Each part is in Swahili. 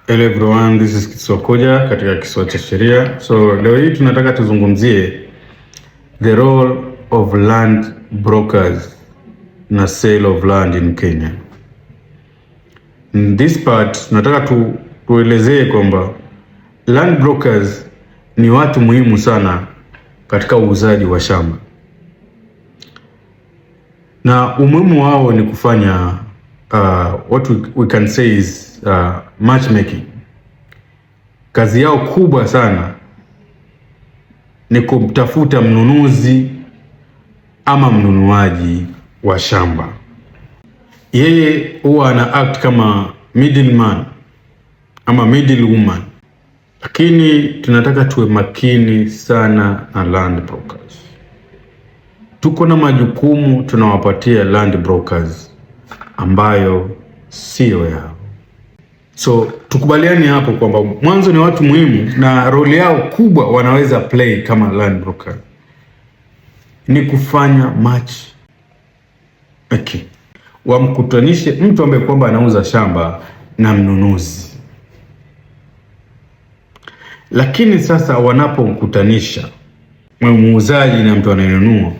Hello everyone, this is Kiswakoja katika Kisiwa cha Sheria. So leo hii tunataka tuzungumzie the role of land brokers na sale of land in Kenya. In this part tunataka tuelezee kwamba land brokers ni watu muhimu sana katika uuzaji wa shamba, na umuhimu wao ni kufanya what we can say is matchmaking. Kazi yao kubwa sana ni kumtafuta mnunuzi ama mnunuaji wa shamba. Yeye huwa ana act kama middleman ama middle woman, lakini tunataka tuwe makini sana na land brokers. Tuko na majukumu tunawapatia land brokers ambayo siyo yao. So tukubaliani hapo kwamba mwanzo ni watu muhimu na role yao kubwa wanaweza play kama land broker ni kufanya match making, wamkutanishe mtu ambaye kwamba anauza shamba na mnunuzi. Lakini sasa wanapomkutanisha muuzaji na mtu anayenunua,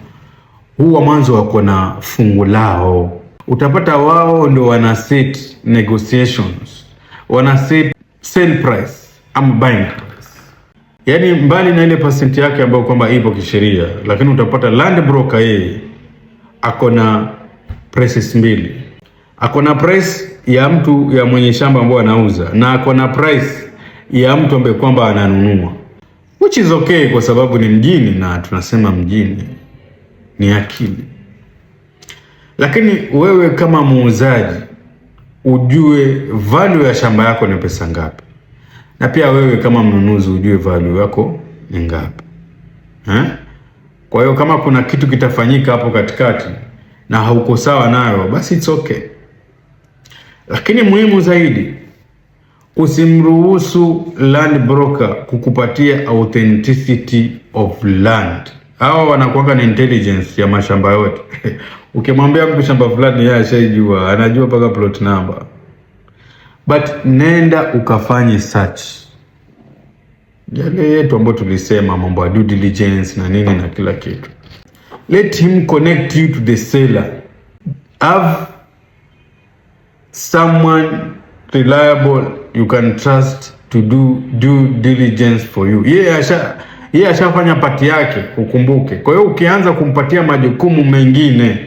huwa mwanzo wako na fungu lao. Utapata wao ndio wana set negotiations, wana set sell price ama buying price, yaani mbali na ile percent yake ambayo kwamba ipo kisheria, lakini utapata land broker yeye ako na prices mbili, ako na price ya mtu ya mwenye shamba ambao anauza na ako na price ya mtu ambaye kwamba ananunua, which is okay kwa sababu ni mjini na tunasema mjini ni akili. Lakini wewe kama muuzaji ujue value ya shamba yako ni pesa ngapi, na pia wewe kama mnunuzi ujue value yako ni ngapi, eh? Kwa hiyo kama kuna kitu kitafanyika hapo katikati na hauko sawa nayo, basi it's okay. Lakini muhimu zaidi, usimruhusu land broker kukupatia authenticity of land. Hawa wanakuanga na intelligence ya mashamba yote. Ukimwambia mtu shamba fulani, yeye ashaijua, anajua mpaka plot number. But nenda ukafanye search yale yetu ambayo tulisema, mambo ya due diligence na nini na kila kitu. Let him connect you to the seller. Have someone reliable you can trust to do due diligence for you. Yeye ashafanya part yake, ukumbuke. Kwa hiyo ukianza kumpatia majukumu mengine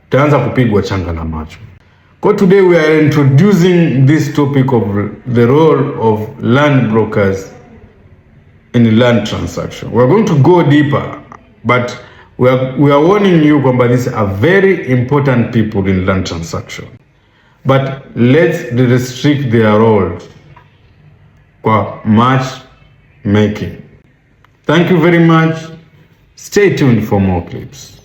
utaanza kupigwa changa la macho. Kwa today we are introducing this topic of the role of land brokers in land transaction. We are going to go deeper, but we are warning you kwamba these are very important people in land transaction. But let's restrict their role kwa match making. Thank you very much. Stay tuned for more clips.